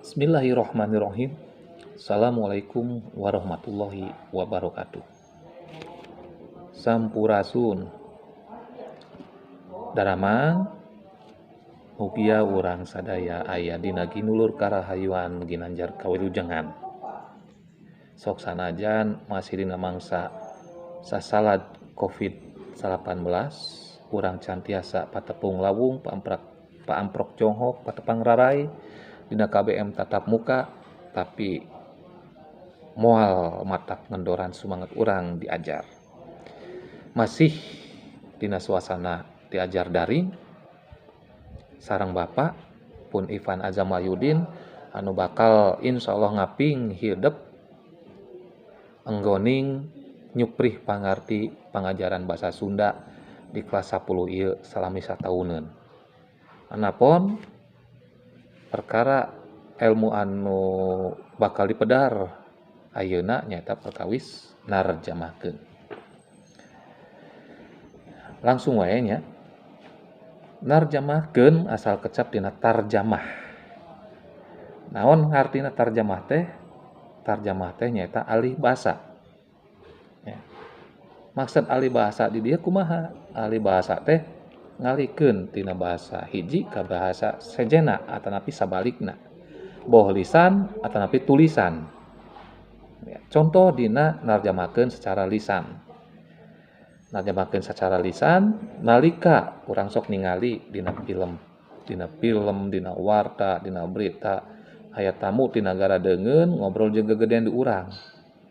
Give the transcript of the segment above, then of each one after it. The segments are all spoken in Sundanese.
Bismillahirrahmanirrahim. Assalamualaikum warahmatullahi wabarakatuh. Sampurasun. Daramang mugia urang sadaya aya dina ginulur karahayuan ginanjar kawilujengan. Sok sanajan masih dina mangsa sasalad COVID-19, urang can tiasa patepung lawung, paamprok jonghok, patepang rarai dina KBM tatap muka, tapi moal matak ngendoran sumanget urang diajar. Masih dina suasana diajar daring sareng Bapak pun Ivan Azamayudin anu bakal insyaallah ngaping hidep enggoning nyuprih pangarti pangajaran bahasa Sunda di kelas 10 ieu salami satauneun. Anapun perkara ilmu anu bakal dipedar ayeuna nyaeta perkawis narjamahkeun. Langsung wae nya. Narjamahkeun asal kecap dina tarjamah. Naon hartina tarjamah teh? Tarjamah teh nyaeta alih bahasa. Ya. Maksud alih bahasa di dieu kumaha? Alih bahasa teh ngalikeun tina bahasa hiji ka bahasa sejena atanapi sabalikna. Boh lisan atanapi tulisan. Ya, contoh dina narjamahkeun secara lisan. Narjamahkeun secara lisan nalika urang sok ningali dina film, dina warta, dina berita aya tamu ti nagara deungeun ngobrol jeung gegedean di urang.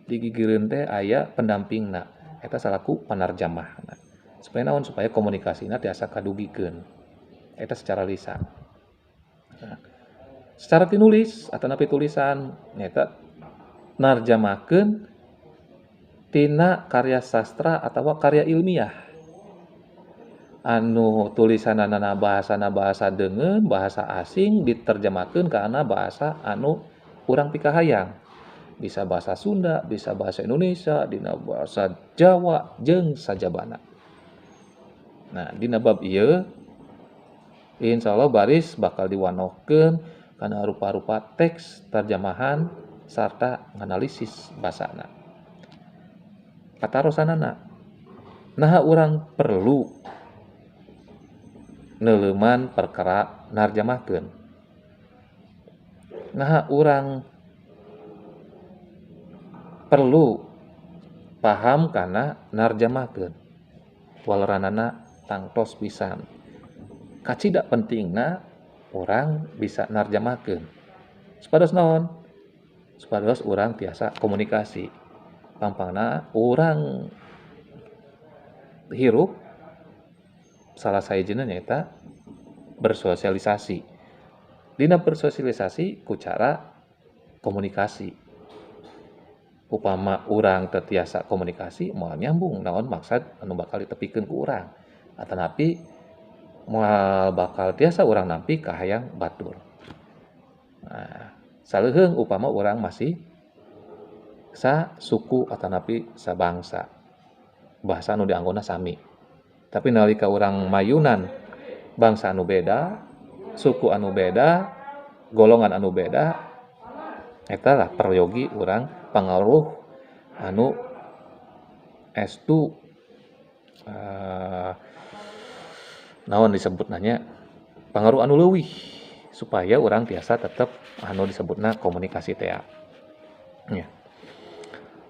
Di gigireun teh aya pendampingna, eta salaku panarjamahna. Supaya naon? Supaya komunikasina tiasa kadugikeun. Eta secara lisan. Nah, secara tinulis atanapi tulisan nyaeta narjamahkeun tina karya sastra atawa karya ilmiah. Anu tulisanana bahasana bahasa deungeun, bahasa asing diterjemahkeun kana bahasa anu urang pikahayang. Bisa bahasa Sunda, bisa bahasa Indonesia, dina bahasa Jawa jeung sajabana. Nah, dina bab ieu insyaallah baris bakal diwanohkeun kana rupa-rupa teks terjemahan sarta nganalisis basana. Patarosanana, naha urang perlu neuleuman perkara narjamahkeun? Naha urang perlu paham kana narjamahkeun? Waleranana tangtos pisan. Kacida pentingna urang bisa narjamahkeun. Supados naon? Supados urang tiasa komunikasi. Pampangna urang hirup salah sahijina nyaeta bersosialisasi. Dina bersosialisasi ku cara komunikasi. Upama urang teu tiasa komunikasi moal nyambung naon maksad anu bakal ditepikeun ku urang. Atanapi moal bakal tiasa urang nampi kahayang batur. Nah, saleuheung upama urang masih sa suku atanapi sabangsa. Bahasa anu dianggona sami. Tapi nalika urang mayunan bangsa anu beda, suku anu beda, golongan anu beda, eta lah peryogi urang pangaruh anu estu naon disebutna nya pangaruh anu leuwih supaya urang tiasa tetep anu disebutna komunikasi teh. Ya.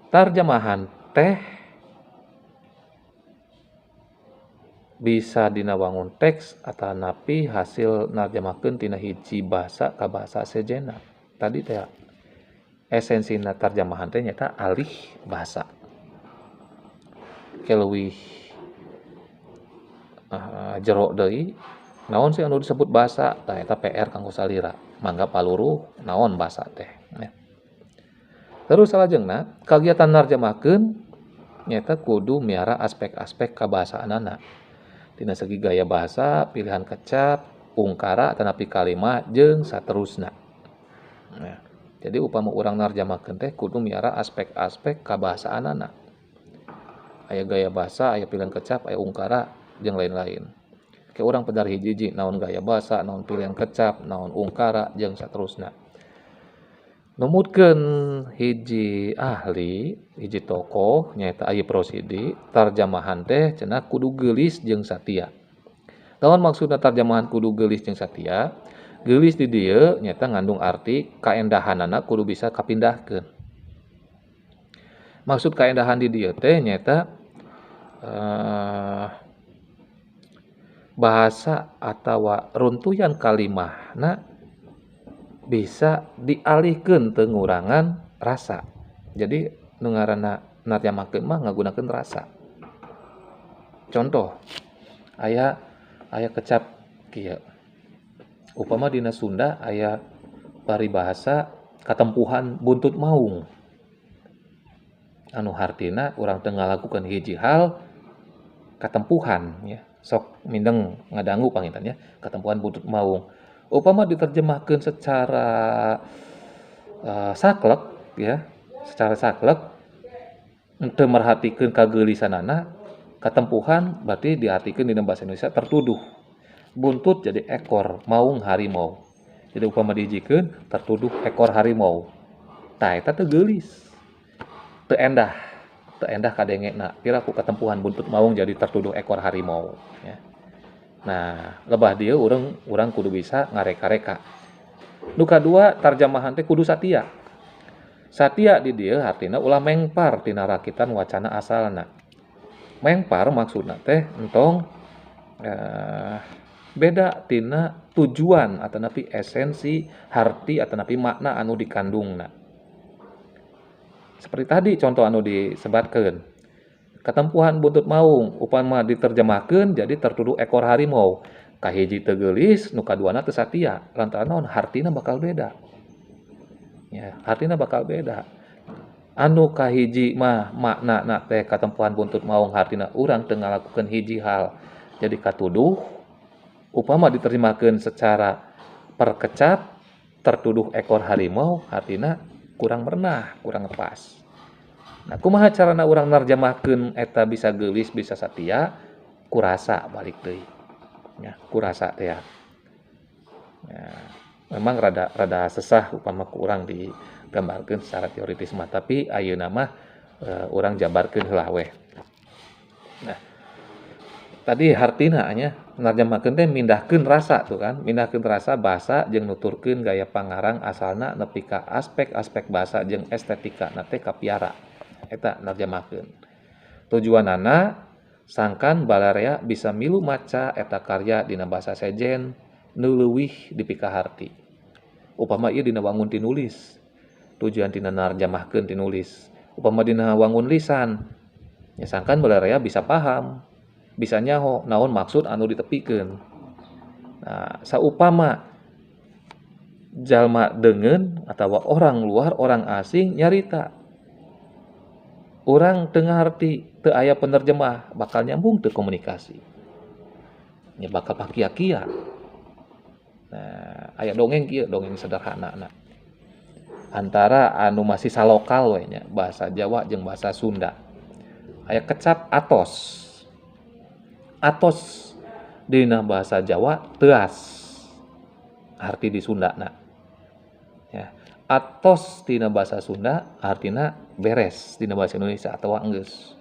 Tarjamahan teh bisa dina wangun teks atanapi hasil narjamahkeun tina hiji bahasa ka bahasa sejena. Tadi teh esensina tarjamahan teh nyaeta alih bahasa. Keleuwih jero deui naon sih anu disebut bahasa? Tah eta PR kanggo salira. Mangga paluruh naon bahasa teh ya. Terus salajengna kagiatan narjamahkeun nyaeta kudu miara aspek-aspek kabahasaanana. Tina segi gaya bahasa, pilihan kecap, ungkara atanapi kalimat jeung saterusna. Nah, jadi upama urang narjamahkeun teh kudu miara aspek-aspek kabahasaanana. Aya gaya bahasa, aya pilihan kecap, aya ungkara jeung lain-lain. Ke urang pedar hiji-hiji naon gaya bahasa, naon pilihan kecap, naon ungkara jeung saterusna. Numutkeun hiji ahli, hiji tokoh nyaeta Ayip Rosidi, tarjamahan teh cenah kudu geulis jeung satia. Naon maksudna tarjamahan kudu geulis jeung satia? Geulis di dieu nyaeta ngandung arti kaendahanana kudu bisa kapindahkeun. Maksud kaendahan di dieu teh nyaeta bahasa atawa runtuyan kalimahna bisa dialihkeun teu ngurangan rasa. Jadi nu ngaranna narjamahkeun mah ngagunakeun rasa. Contoh, aya aya kecap kieu. Upama dina Sunda aya paribahasa katempuhan buntut maung. Anu hartina urang teu ngalakukeun hiji hal katempuhan ya. Sok mindeng ngadangu panginten nya, katempuhan buntut maung. Upama diterjemahkeun secara saklek ya, secara saklek teu merhatikeun kageulisanana, katempuhan berarti diartikeun dina bahasa Indonesia tertuduh. Buntut jadi ekor, maung harimau. Jadi upama dihijikeun tertuduh ekor harimau. Tah eta teu geulis. Teu endah, teu endah kadengena. Piraku katempuhan buntut maung jadi tertuduh ekor harimau ya. Nah, lebah dieu urang kudu bisa ngareka-reka. Nu kadua, tarjamahan teh kudu satia. Satia di dieu artina ulah mengpar tina rakitan wacana asalna. Mengpar maksudna teh entong beda tina tujuan atanapi esensi harti atanapi makna anu dikandungna. Seperti tadi contoh anu disebatkeun. Katempuhan buntut maung upama diterjemahkeun jadi tertuduh ekor harimau. Kahiji teu geulis, nu kaduana teu satia. Lantaran naon? Hartina bakal beda. Ya, hartina bakal beda. Anu kahiji mah maknana teh katempuhan buntut maung hartina urang teu ngalakukeun hiji hal jadi katuduh. Upama diterjemahkeun secara perkecap tertuduh ekor harimau hartina kurang merenah, kurang pas. Nah, kumaha carana urang narjamahkeun eta bisa geulis, bisa satia? Kurasa balik deui. Ya, kurasa teh ya. Ya, memang rada rada sesah upama ku urang digambarkeun secara teoritis mah, tapi ayeuna mah urang jabarkeun heula weh. Nah, tadi hartina nya narjamahkeun teh mindahkeun rasa tuh kan, mindahkeun rasa bahasa jeung nuturkeun gaya pangarang asalna nepi ka aspek-aspek bahasa jeung estetika na teh kapiara. Eta narjamahkeun. Tujuanana sangkan balarea bisa milu maca eta karya dina bahasa sejen nu leuwih dipikaharti. Upama ieu dina wangun tinulis, tujuan tina narjamahkeun tinulis. Upama dina wangun lisan, ya sangkan balarea bisa paham, bisa nyaho naon maksud anu ditepikeun. Nah, saupama jalma deungeun atawa orang luar, orang asing nyarita, urang teu ngarti, teu aya penerjemah, bakal nyambung teu komunikasi. Ya bakal pakia-kia. Nah, aya dongeng kieu, dongeng sederhana na. Antara anu masih salokal we nya, bahasa Jawa jeung bahasa Sunda. Aya kecap atos. Atos dina bahasa Jawa teuas. Arti di Sunda na. Ya, atos dina bahasa Sunda artina beres dina bahasa Indonesia atawa enggeus.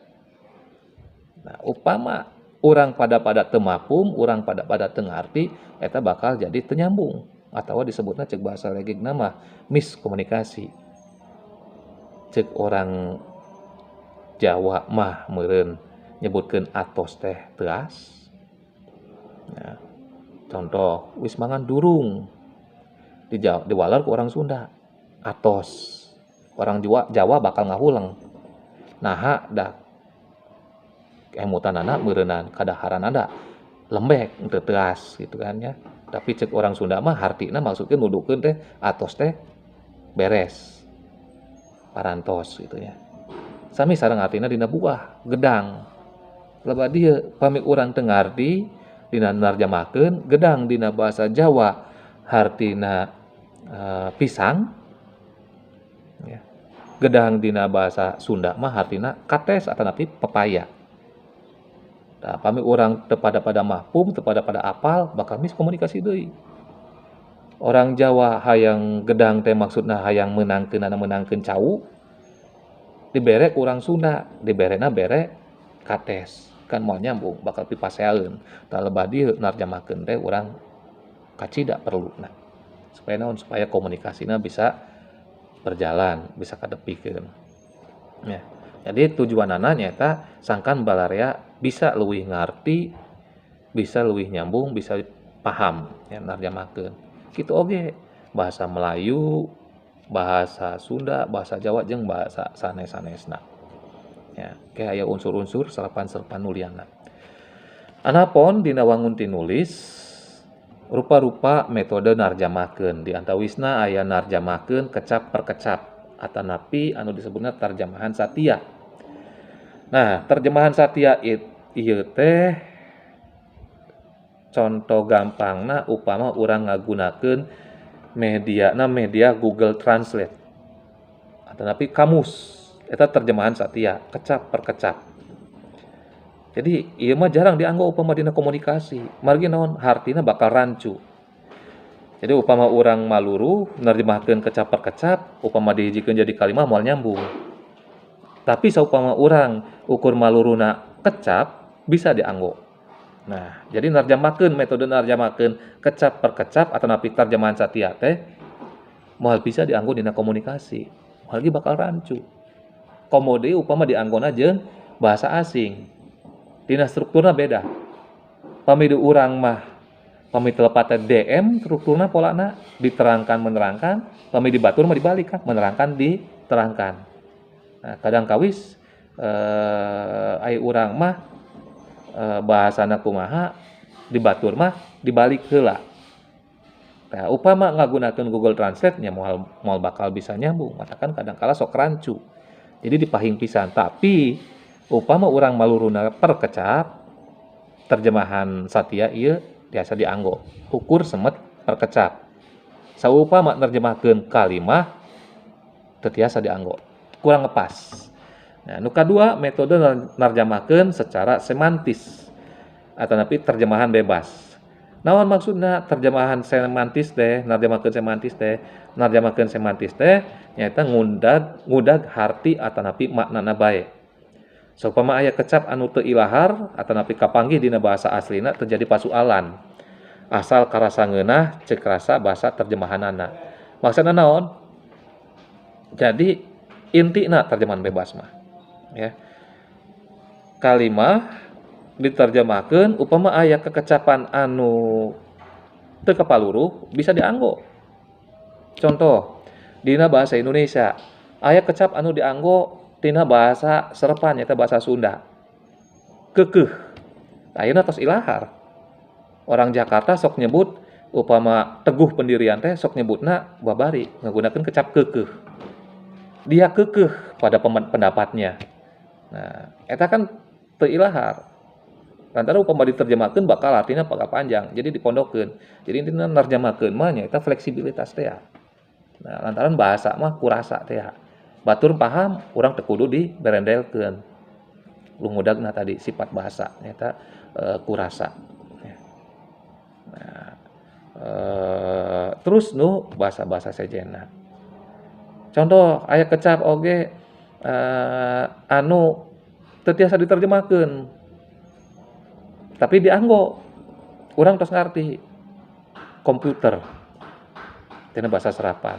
Nah, upama urang pada-pada teu mapum, urang pada-pada teu ngarti, eta bakal jadi teu nyambung atawa disebutna ceuk bahasa legegna mah miskomunikasi. Ceuk orang Jawa mah meureun nyebutkeun atos teh teuas. Nah, contoh wis mangan durung di Jawa, diwaler ku orang Sunda atos. Orang Jawa bakal ngahuleng. Naha da emutanana meureunnan kadaharanana lembek teu teuas gitu kan ya. Tapi cek orang Sunda mah hartina maksudkeun nuduhkeun teh atos teh beres. Parantos gitu ya. Sami sareng artina dina buah gedang. Lebah dieu pami urang teu ngarti dina narjamahkeun gedang dina bahasa Jawa hartina pisang ya. Gedang dina bahasa Sunda mah hartina kates atanapi pepaya. Nah, pami urang teu pada-pada mafhum, teu pada-pada apal, bakal miskomunikasi deui. Orang Jawa hayang gedang teh maksudna hayang meunangkeun anu meunangkeun cau, dibere ku urang Sunda, diberena bere kates. Kan moal nyambung, bakal pipaseaeun. Tah lebah dieu narjamahkeun teh urang kacida perluna. Supaya naon? Supaya komunikasina bisa berjalan, bisa kadepikeun. Ya. Jadi tujuanana nyaeta sangkan balarea bisa leuwih ngarti, bisa leuwih nyambung, bisa paham ya narjamahkeun. Kitu oge bahasa Melayu, bahasa Sunda, bahasa Jawa jeung bahasa sanes-sanesna. Ya, kayak aya unsur-unsur serapan-serapan nuliana. Anapon dina wangun tinulis rupa-rupa metode narjamahkeun, di antawisna aya narjamahkeun kecap per kecap atanapi anu disebutna terjemahan satia. Nah, terjemahan satia ieu teh contoh gampangna upama urang ngagunakeun mediana media Google Translate atanapi kamus, eta terjemahan satia kecap per kecap. Jadi ieu mah jarang dianggo upama dina komunikasi, margi naon? Hartina bakal rancu. Jadi upama urang maluruh nerjemahkeun kecap per kecap, upama dihijikeun jadi kalimah moal nyambung. Tapi saupama urang ukur maluruhna kecap bisa dianggo. Nah, jadi nerjemahkeun metode nerjemahkeun kecap per kecap atanapi terjemahan satia teh moal bisa dianggo dina komunikasi, margi bakal rancu. Komo deui upama dianggona jeung bahasa asing. Dina strukturna beda. Pami di urang mah pami teu lepat teh DM strukturna polana diterangkan menerangkan, pami di batur mah dibalik kan, menerangkan diterangkan. Nah, kadang kawis ai urang mah bahasana kumaha di batur mah dibalik heula. Nah, upama ngagunakeun Google Translate nya moal moal bakal bisa nyambung, matakan kadang kala sok rancu. Jadi dipahing pisan, tapi upama urang maluruhna per kecap, terjemahan satia ieu tiasa dianggo. Ukur semet per kecap. Saupama nerjemahkeun kalimah teu tiasa dianggo, kurang ngepas. Nah, nu kadua metode nerjemahkeun secara semantis atanapi terjemahan bebas. Naon maksudna terjemahan semantis teh, nerjemahkeun semantis teh? Nerjemahkeun semantis teh nyaeta ngudag ngudag harti atanapi maknana bae. Saupama aya kecap anu teu ilahar atanapi kapanggih dina bahasa aslina terjadi pasualan. Asal karasa ngeunah ceuk rasa basa terjemahanana. Maksudna naon? Jadi intina terjemahan bebas mah ya. Kalimah diterjemahkeun upama aya kekecapan anu teu kapaluruh bisa dianggo. Contoh, dina bahasa Indonesia aya kecap anu dianggo tina bahasa serepan nyaeta bahasa Sunda. Keukeuh. Ayeuna tos ilahar. Orang Jakarta sok nyebut upama teguh pendirian teh sok nyebutna babari ngagunakeun kecap keukeuh. Dia keukeuh pada pendapatnya. Nah, eta kan teu ilahar. Lantaran upama diterjemahkeun bakal artinya bakal panjang, jadi dipondokeun. Jadi intina nerjemahkeun mah nyaeta fleksibilitas teh. Nah, lantaran bahasa mah kurasa teh. Batur paham, urang teu kudu diberendelkeun. Lungudagna tadi sifat bahasa nyaeta kurasa. Nah, terus nu bahasa-bahasa sejenna. Contoh aya kecap oge anu teu tiasa diterjemahkeun. Tapi dianggo. Urang tos ngarti. Komputer. Tina bahasa serapan.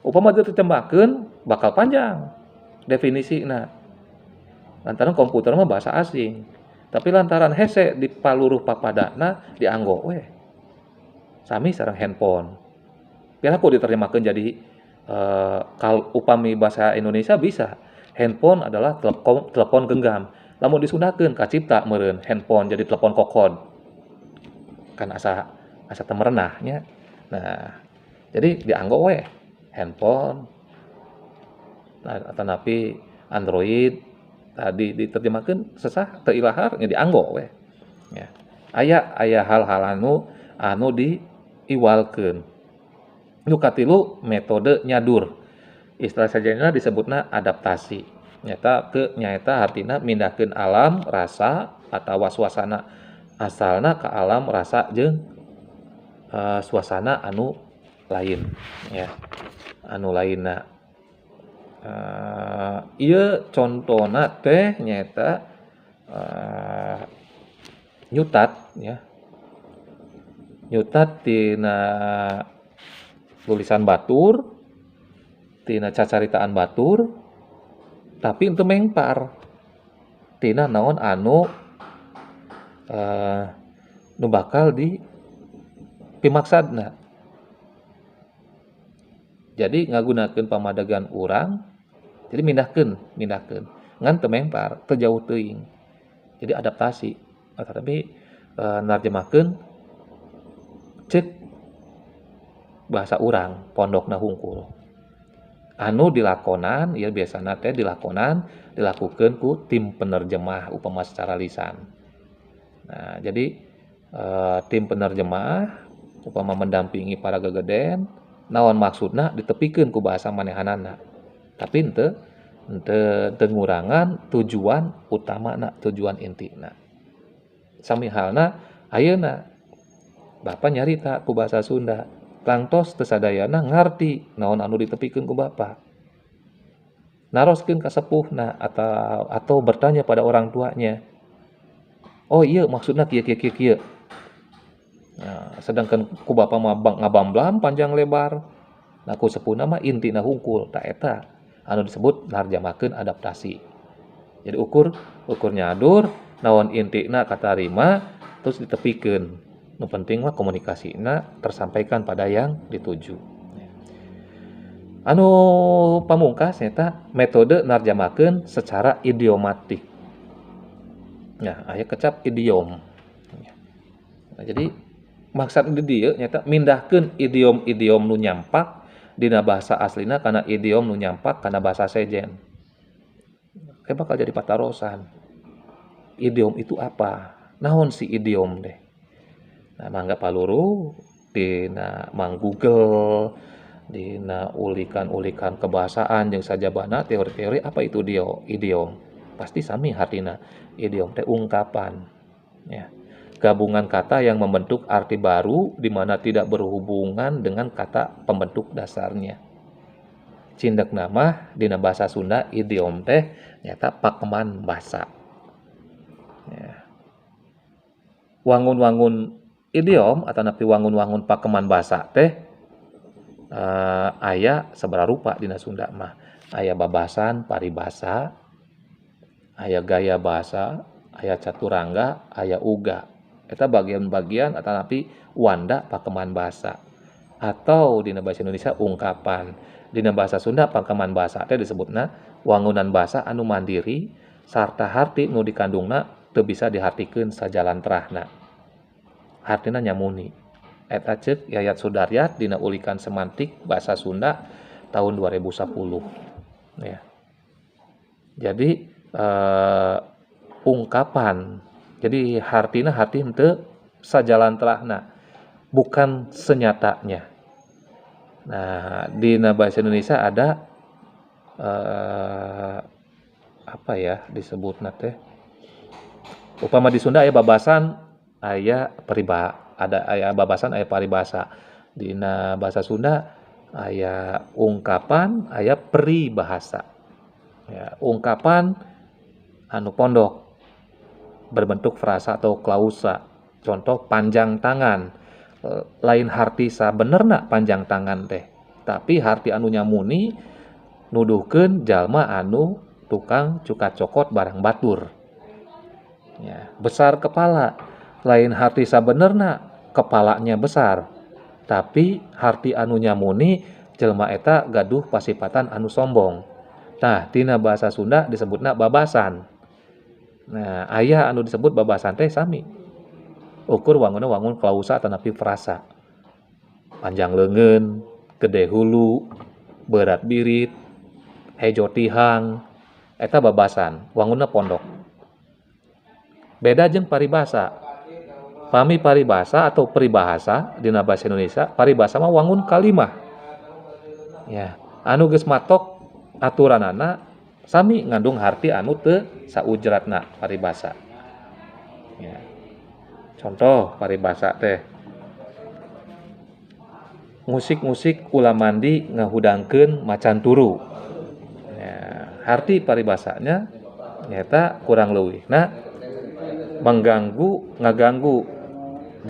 Upama diterjemahkeun bakal panjang definisina. Lantaran komputer mah bahasa asing. Tapi lantaran hese di paluruh papadana dianggo we. Sami sareng handphone. Piraku diterjemahkeun jadi kal upami bahasa Indonesia bisa. Handphone adalah telepon genggam. Lamun disundakeun kacipta meureun handphone jadi telepon kokod. Kan asa asa teu merenah nya. Nah, jadi dianggo we handphone. Nah, atanapi Android tadi diterjemahkeun sesah teu ilahar nya dianggo we. Ya. Aya aya hal-hal anu anu diiwalkeun. Nu katilu metode nyadur. Istilah sejenna disebutna adaptasi. Nyaeta ke nyaeta hartina mindahkeun alam rasa atawa suasana asalna ka alam rasa jeung suasana anu Lain ya, anu lainna ieu contona teh nyaeta nyutat ya, nyutat tina tulisan batur, tina cacaritaan batur, tapi henteu mengpar tina naon anu nu bakal di pimaksadna. Jadi ngagunakeun pamadegan urang, jadi mindahkeun mindahkeun ngan teu mengpar, teu jauh teuing. Jadi adaptasi, tapi narjemahkeun cek bahasa urang pondokna hungkul. Anu dilakonan ieu biasana teh dilakonan, dilakukeun ku tim penerjemah upama secara lisan. Nah, jadi tim penerjemah upama mendampingi para gegeden, naon maksudna ditepikeun ku bahasa manehanana, tapi henteu henteu teu ngurangan tujuan utamana, tujuan intina. Sami halna ayeuna Bapak nyarita ku bahasa Sunda, tangtos teu sadayana ngarti naon anu ditepikeun ku Bapak. Naroskeun ka sepuhna atau bertanya pada orang tuanya, "Oh iya, maksudna kieu kieu kieu kieu." Nah, sedangkan ku Bapak mah ngabamblam panjang lebar, nah ku sepuhna mah intina hungkul. Tah, eta anu disebut narjamahkeun adaptasi. Jadi ukur ukur nyadur naon intina katarima, terus ditepikeun. Nu penting mah komunikasina tersampaikan pada yang dituju. Anu pamungkas nyaeta metode narjamahkeun secara idiomatik. Nah, aya kecap idiom. Nah, jadi maksud di dieu nyaeta mindahkeun idiom-idiom nu nyampak dina bahasa aslina kana idiom nu nyampak kana bahasa sejen. Kayak bakal jadi patarosan. Idiom itu apa? Naon si idiom deh? Nah, mangga paluru dina Mang Google, dina ulikan-ulikan kebahasaan jeung sajabana teori-teori apa itu idiom. Pasti sami hartina. Idiom teh ungkapan ya. Gabungan kata yang membentuk arti baru di mana tidak berhubungan dengan kata pembentuk dasarnya. Cindekna mah dina bahasa Sunda idiom teh nyaeta pakeman basa. Ya. Wangun-wangun idiom atau napi wangun-wangun pakeman basa teh aya sabaraha rupa dina Sunda mah. Aya babasan, paribasa, aya gaya bahasa, aya caturangga, aya uga. Eta bagian-bagian atau napi wanda pakeman bahasa atau dina bahasa Indonesia ungkapan. Dina bahasa Sunda pakeman bahasa teh disebutna wangunan bahasa anu mandiri sarta harti nu dikandungna teu bisa dihartikeun sajalantrahna. Hartina nyamuni. Eta ceuk Yayat Sudaryat dina ulikan semantik bahasa Sunda tahun 2010. Ya. Jadi ungkapan, jadi hartina harti henteu sajalantrahna, bukan senyatanya. Nah, dina bahasa Indonesia ada apa ya disebutna teh? Upama di Sunda aya babasan, aya periba, ada aya babasan, aya paribasa. Dina bahasa Sunda aya ungkapan, aya peribahasa. Ya, ungkapan anu pondok berbentuk frasa atau klausa. Contoh panjang tangan. Lain harti sabenerna panjang tangan teh, tapi harti anu nyamuni nuduhkeun jalma anu tukang cukat cokot barang batur. Ya, besar kepala, lain harti sabenerna kepalanya besar, tapi harti anu nyamuni jelma eta gaduh pasipatan anu sombong. Nah, tina bahasa Sunda disebutna babasan. Nah, aya anu disebut babasan teh sami. Ukur wangunna wangun klausa atanapi frasa. Panjang leungeun, gede hulu, berat birit, hejo tihang, eta babasan, wangunna pondok. Beda jeung paribasa. Pami paribasa atau peribahasa dina bahasa Indonesia, paribasa mah wangun kalimah. Ya, anu geus matok aturanana sami ngandung harti anu teu saujratna paribasa. Ya. Contoh paribasa teh. Ngusik-ngusik ulah mandi ngahudangkeun macan turu. Ya, harti paribasanya nyaeta kurang leuwihna mengganggu, ngaganggu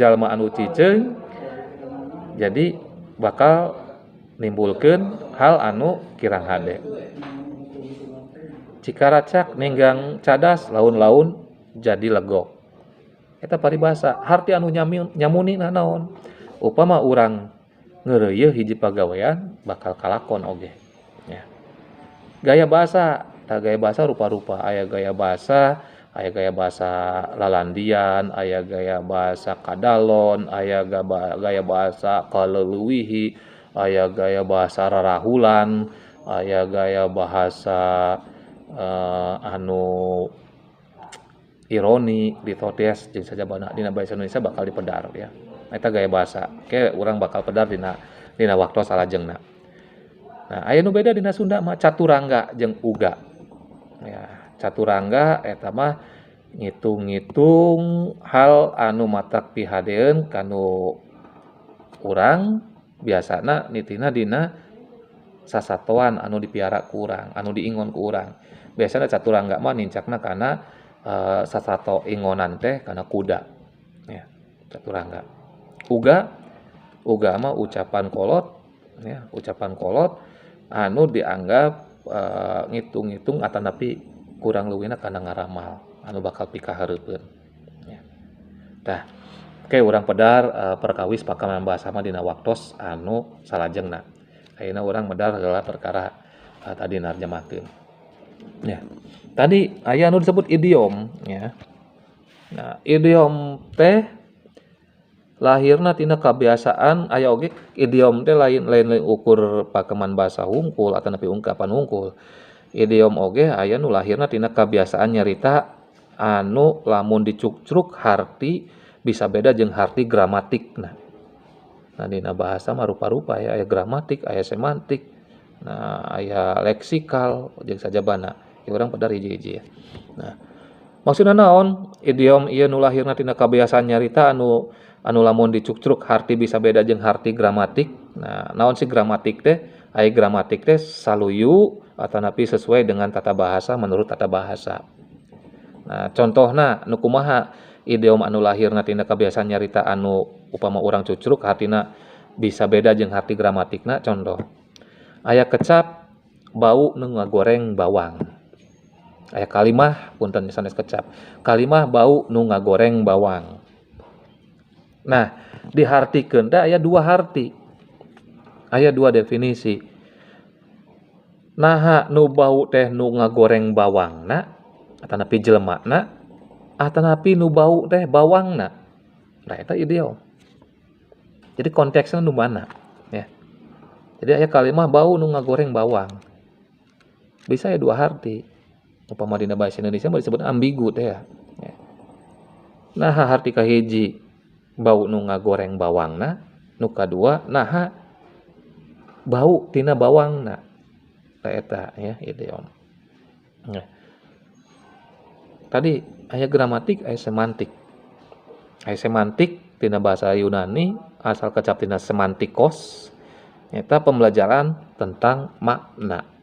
jalma anu cicing, jadi bakal nimbulkeun hal anu kirang hade. Cikaracak ninggang cadas laun-laun jadi legok. Eta paribasa harti anu nyamuni naon. Upama urang ngeureuyeuh hiji pagawean bakal kalakon oge. Ya. Gaya bahasa, tah gaya bahasa rupa-rupa, aya gaya bahasa, aya gaya bahasa lalandian, aya gaya bahasa kadalon, aya gaya bahasa kaleulewihi, aya gaya bahasa rarahulan, aya gaya bahasa anu ironi, litotes jeung sajabana dina bahasa Indonesia bakal dipedar ya. Eta gaya bahasa. Ke urang bakal pedar dina dina waktu salajengna. Nah, aya nu beda dina Sunda mah caturangga jeung uga. Ya, caturangga eta mah ngitung-ngitung hal anu matak pihadeeun kanu urang, biasana nitihna dina sasatoan anu dipiara ku urang, anu diingon ku urang. Biasana caturangga mah nincakna kana sasato ingonan teh kana kuda. Ya, caturangga. Uga, uga mah ucapan kolot ya, ucapan kolot anu dianggap ngitung-ngitung atanapi kurang leuwihna kana ngaramal anu bakal pikahareupeun ya. Tah, oke urang pedar perkawis pakeman bahasa mah dina waktos anu salajengna. Ayeuna urang medar heula perkara tadi narjemahkeun. Ya. Tadi aya anu disebut idiom ya. Nah, idiom teh lahirna tina kebiasaan, aya oge idiom teh lain lain lain ukur pakeman bahasa hungkul atanapi ungkapan hungkul. Idiom oge aya nu lahirna tina kebiasaan nyarita anu lamun dicukcruk harti bisa beda jeung harti gramatikna. Nah, dina bahasa mah rupa-rupa ya, aya gramatik, aya semantik, nah aya leksikal jeung sajabana. Ya urang pedar hiji-hiji ya. Nah, maksudna naon? Idiom ieu nu lahirna tina kebiasaan nyarita anu anu lamun dicukcruk harti bisa beda jeung harti gramatik. Nah, naon sih gramatik teh? Aya gramatik teh saluyu atanapi sesuai dengan tata bahasa, menurut tata bahasa. Nah, contohna nu kumaha idiom anu lahirna tina kebiasaan nyarita anu upama urang cucruk hartina bisa beda jeung harti gramatikna. Contoh, aya kecap bau nu ngagoreng bawang. Aya kalimah, punten sanes kecap, kalimah bau nu ngagoreng bawang. Nah, dihartikeun teh aya dua harti, aya dua definisi. Naha nu bau teh nu ngagoreng bawangna atanapi jelemana, atanapi nu bau teh bawangna. Nah, eta idiom. Jadi konteksnya nu mana ya. Jadi aya kalimah bau nu ngagoreng bawang, bisa ya dua harti. Upama dina bahasa Indonesia mah disebut ambigu teh ya. Nah, harti kahiji bau nu ngagoreng bawangna, nu kadua naha bau tina bawangna. Tah eta ya idiom. Nah, tadi aya gramatik, aya semantik. Aya semantik tina bahasa Yunani, asal kecap tina semantikos, nyata pembelajaran tentang makna.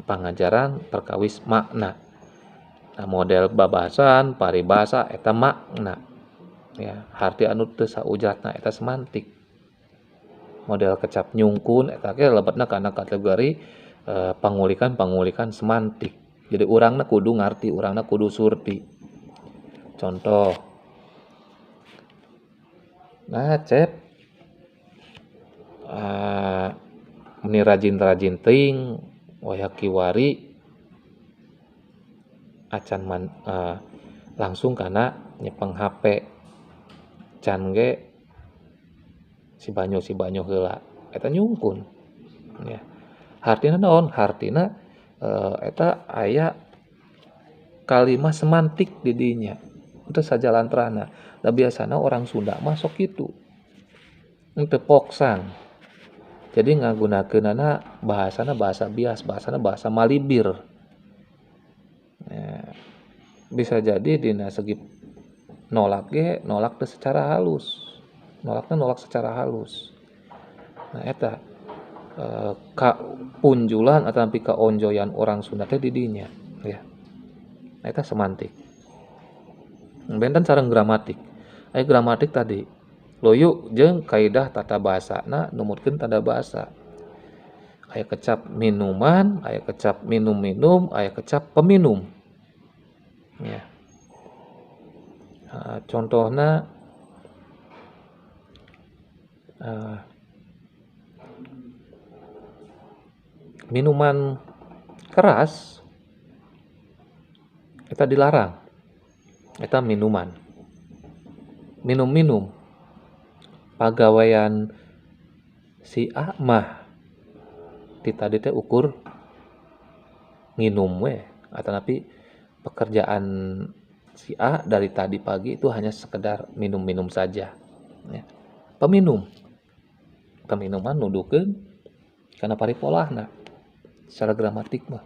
Pangajaran perkawis makna. Nah, model babasan, paribasa eta makna. Ya, harti anu teu saujatna eta semantik. Model kecap nyungkun eta ge lebetna kana kategori pangulikan-pangulikan semantik. Jadi urangna kudu ngarti, urangna kudu surti. Contoh. Nah, Cep, meni rajin-rajin teuing waya kiwari acan man, langsung kana nyepeng HP can ge si banyo heula, eta nyungkun ya. Hartina naon? Hartina eta aya kalimah semantik di dinya itu sajalantrana. Da biasana orang Sunda mah sok kitu, teu poksang. Jadi ngagunakeunana bahasana bahasa bias, bahasana bahasa malibir. Ya, bisa jadi dina segi nolak ge nolak teh secara halus. Nolakna nolak secara halus. Nah eta kapunjulan atau kaonjoyan orang Sunda teh di dinya ya. Nah, eta semantik. Benten sareng gramatik. Aya gramatik tadi loyu jeung kaidah tata bahasana numutkeun tanda bahasa. Aya kecap minuman, aya kecap minum-minum, aya kecap peminum. Ya. Contohna minuman keras eta dilarang. Eta minuman. Minum-minum. Pagawean si A mah ti tadi teh ukur nginum we, atanapi pekerjaan si A dari tadi pagi itu hanya sekedar minum-minum saja ya. Peminum, peminuman nuduhkeun kana paripolahna secara gramatik mah.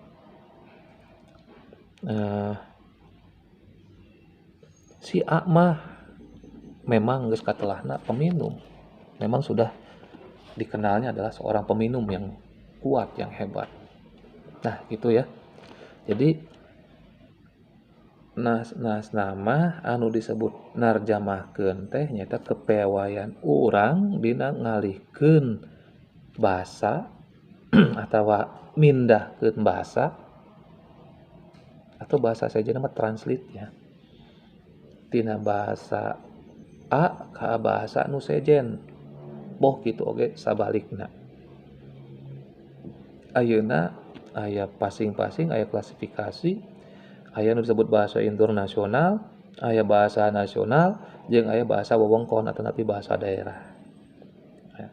Si A mah memang geus katelahna peminum, memang sudah dikenalnya adalah seorang peminum yang kuat, yang hebat. Nah, gitu ya. Jadi nas nama anu disebut narjamahkeun teh nyaeta kepewayan urang dina ngalihkeun bahasa atawa mindahkeun bahasa atau bahasa saja nama translate ya. Tina bahasa A ka bahasa nu sejen. Boh kitu oge sabalikna. Ayeuna aya pasing-pasing, aya klasifikasi, aya nu disebut bahasa internasional, aya bahasa nasional, jeung aya bahasa wewengkon atanapi bahasa daerah. Ya.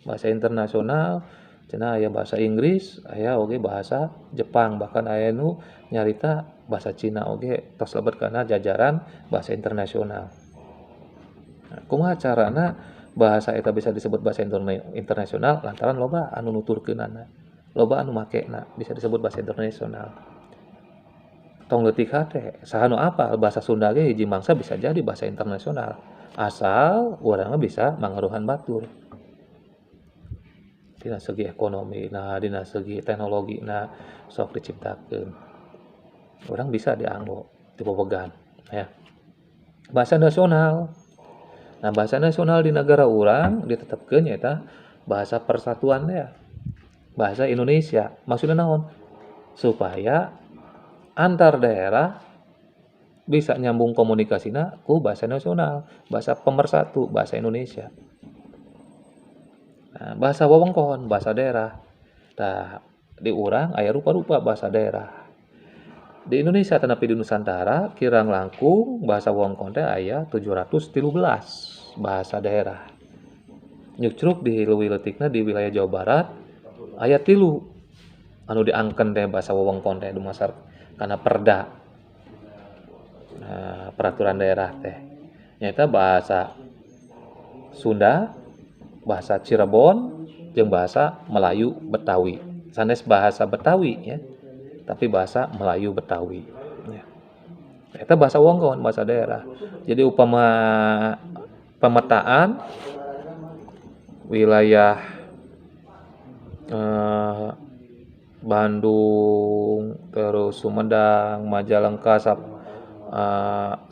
Bahasa internasional cenah aya bahasa Inggris, aya oge bahasa Jepang, bahkan aya nu nyarita bahasa Cina oge tos lebet kana jajaran bahasa internasional. Nah, kumaha carana bahasa eta bisa disebut bahasa internasional lantaran loba anu nuturkeunana, loba anu makena bisa disebut bahasa internasional. Tong leutik hate saha nu apal bahasa Sunda ge hiji mangsa bisa jadi bahasa internasional asal urangna bisa mangaruhan batur dina segi ekonomi nah, dina segi teknologi nah sok diciptakeun urang bisa dianggo dipopegan ya. Bahasa nasional. Nah, bahasa nasional di negara urang ditetapkeun nyaeta bahasa persatuan ya. Bahasa Indonesia. Maksudnya naon? Supaya antar daerah bisa nyambung komunikasina ku bahasa nasional, bahasa pemersatu, bahasa Indonesia. Nah, bahasa wewengkon, bahasa daerah. Tah, di urang aya rupa-rupa bahasa daerah. Di Indonesia tetapi di Nusantara kirang langkung bahasa wewengkon teh aya 713 bahasa daerah. Nyucruk di leuwih leutikna di wilayah Jawa Barat aya 3 anu diangken teh bahasa wewengkon teh dumasar kana perda. Nah, peraturan daerah teh nyaeta bahasa Sunda, bahasa Cirebon, jeung bahasa Melayu Betawi. Sanes bahasa Betawi ya, tapi bahasa Melayu Betawi ya. Eta bahasa wewengkon, bahasa daerah. Jadi upama pemetaan wilayah Bandung, terus Sumedang, Majalengka,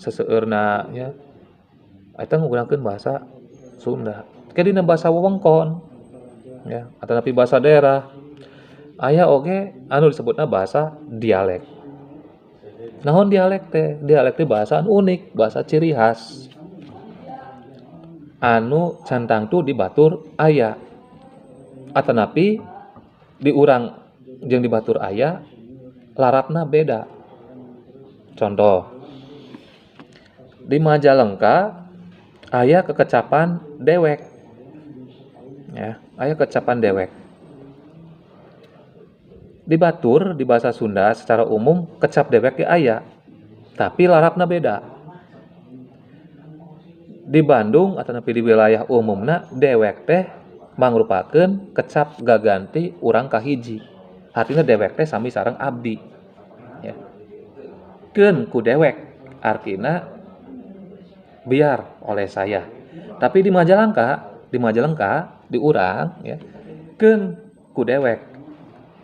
seseueurna ya. Eta nggunakeun bahasa Sunda. Ke dina bahasa wewengkon ya, atanapi bahasa daerah. Aya oge anu disebutna bahasa dialek. Naon dialek teh? Dialek teh bahasa anu unik, bahasa ciri khas. Anu can tangtu di batur aya. Atanapi di urang jeung di batur aya larapna beda. Contoh, di Majalengka aya kekecapan dewek. Ya, aya kekecapan dewek. Di batur, di bahasa Sunda secara umum kecap dewek ge aya, tapi larapna beda. Di Bandung atanapi di wilayah umumna dewek teh mangrupakeun kecap gaganti urang kahiji. Artinya dewek teh sami sareng abdi. Ya. Keun ku dewek artina biar oleh saya. Tapi di Majalengka Di urang ya keun ku dewek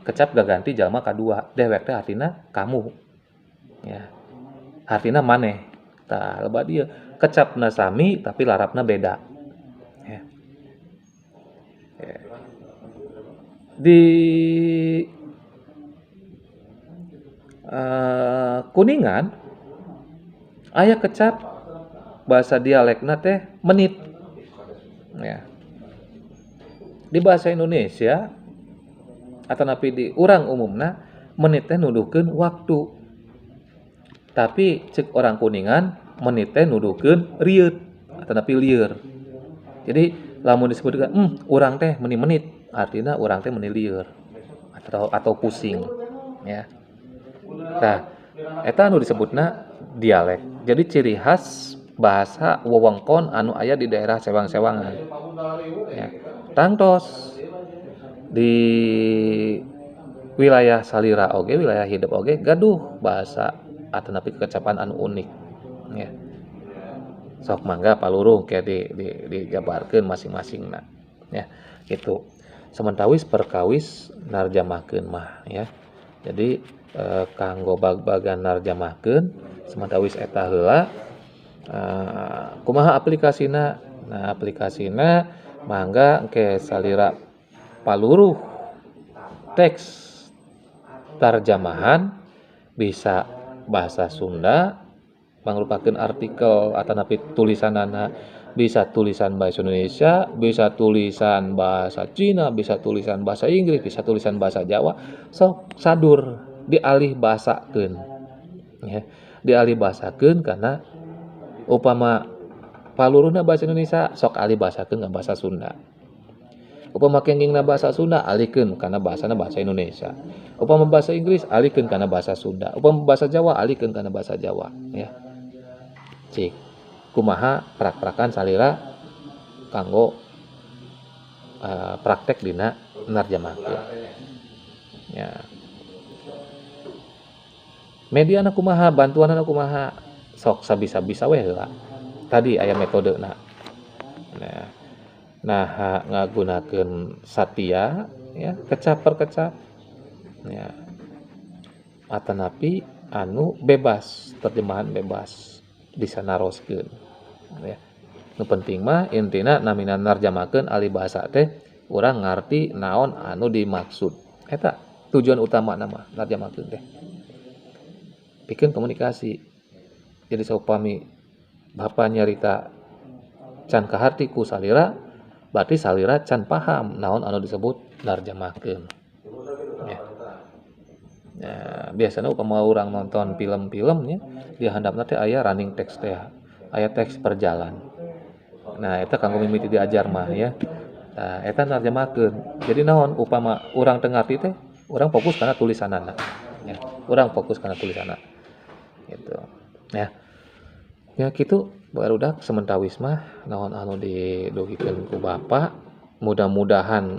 kecap gaganti jalma kadua. Dewek teh artina kamu ya, artina maneh. Tah loba dieu kecapna sami tapi larapna beda ya. Ya. Di Kuningan aya kecap bahasa dialekna teh menit ya. Di bahasa Indonesia atanapi di urang umumna menit teh nuduhkeun waktu, tapi cek orang Kuningan menit teh nuduhkeun rieut atanapi lieur. Jadi lamun disebutkan urang teh meni-menit, artinya urang teh meni lieur atau pusing ya. Nah, eta anu disebutna dialek. Jadi ciri khas bahasa wewengkon anu aya di daerah sewang-sewangan ya. Tangtos di wilayah salira oge, wilayah hidup oge gaduh bahasa atanapi kekecapan anu unik ya. Sok mangga paluruh ke di dijabarkeun masing-masingna ya gitu. Sementawis perkawis narjamahkeun mah ya. Jadi kanggo bag-bagan narjamahkeun sementawis eta heula, kumaha aplikasina? Nah, aplikasina mangga engke salira paluruh teks tarjamahan, bisa bahasa Sunda mangrupakeun artikel atanapi tulisanana, bisa tulisan bahasa Indonesia, bisa tulisan bahasa Cina, bisa tulisan bahasa Inggris, bisa tulisan bahasa Jawa, sok sadur dialih bahasakeun ya. Dialih bahasakeun karena upama paluruhna bahasa Indonesia sok alih bahasakeun ka bahasa Sunda. Upama kengingna bahasa Sunda alihkeun kana bahasana bahasa Indonesia. Upama bahasa Inggris alihkeun kana bahasa Sunda. Upama bahasa Jawa alihkeun kana bahasa Jawa ya. Cik kumaha prak-prakan salira kanggo praktek dina narjamahkeun ya. Mediana kumaha, bantuanana kumaha, sok sabisa-bisa we heula. Tadi aya metodena. Nah, ngagunakeun satia ya, kecap per kecap ya. Atanapi anu bebas, terjemahan bebas bisa naroskeun ya. Nu penting mah intina namina narjamahkeun alih bahasa teh urang ngarti naon anu dimaksud. Eta tujuan utama nama narjamahkeun teh. Pikeun komunikasi. Jadi saupami bapa nyarita can kaharti ku salira, berarti salira can paham naon anu disebut narjamahkeun ya. Ya, biasanya upama urang nonton film-filmnya di handapna teh aya running text teh, aya teks perjalan. Nah, eta kanggo mimiti diajar mah ya. Nah, eta narjamahkeun. Jadi naon upama urang teu ngarti teh, urang fokus kana tulisanana ya. Urang fokus kana tulisanana. Gitu. Ya. Ya kitu barudak sementawis mah naon anu didugikeun ku bapa, mudah-mudahan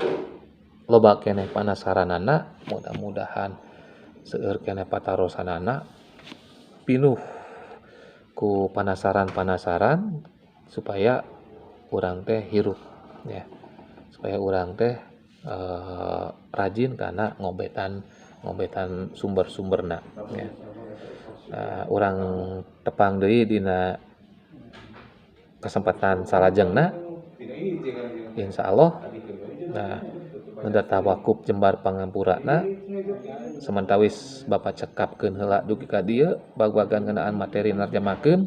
loba keneh panasaranana, mudah-mudahan seueur keneh patarosanana, pinuh ku panasaran-panasaran supaya urang teh hirup ya. Supaya urang teh rajin kana ngobetan sumber-sumberna ya. Urang tepang deui dina kesempatan salajengna insyaallah. Nah, neda tawakup jembar pangampurana sementawis Bapak cekapkeun heula dugi ka dieu bag-bagan ngeunaan materi narjamahkeun.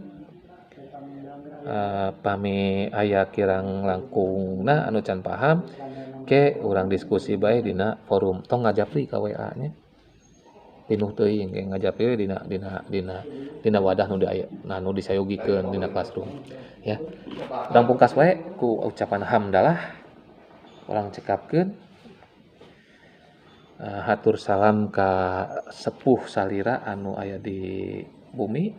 Pami aya kirang langkungna anu can paham ke urang diskusi bae dina forum, tong ngajapri ka WA nya. Pinuh teuing ge ngajapri dina dina dina dina wadah nu aya nu disayogikeun dina classroom ya. Urang pungkas wae ku ucapan hamdalah, urang cekapkeun. Hatur salam ka sepuh salira anu aya di bumi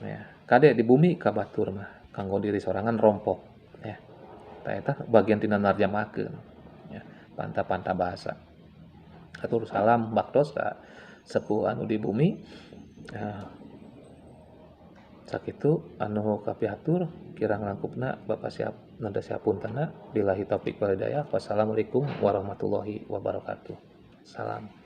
ya. Kade di bumi ka batur mah kanggo diri sorangan rompok ya. Tah eta bagian tina narjamahkeun ya, panta-panta bahasa. Hatur salam baktos ka sepuh anu di bumi. Sakitu anu kapihatur kirang langkupna Bapak siap Nada sapuntenna, billahi taufik wal hidayah. Wassalamualaikum warahmatullahi wabarakatuh. Salam.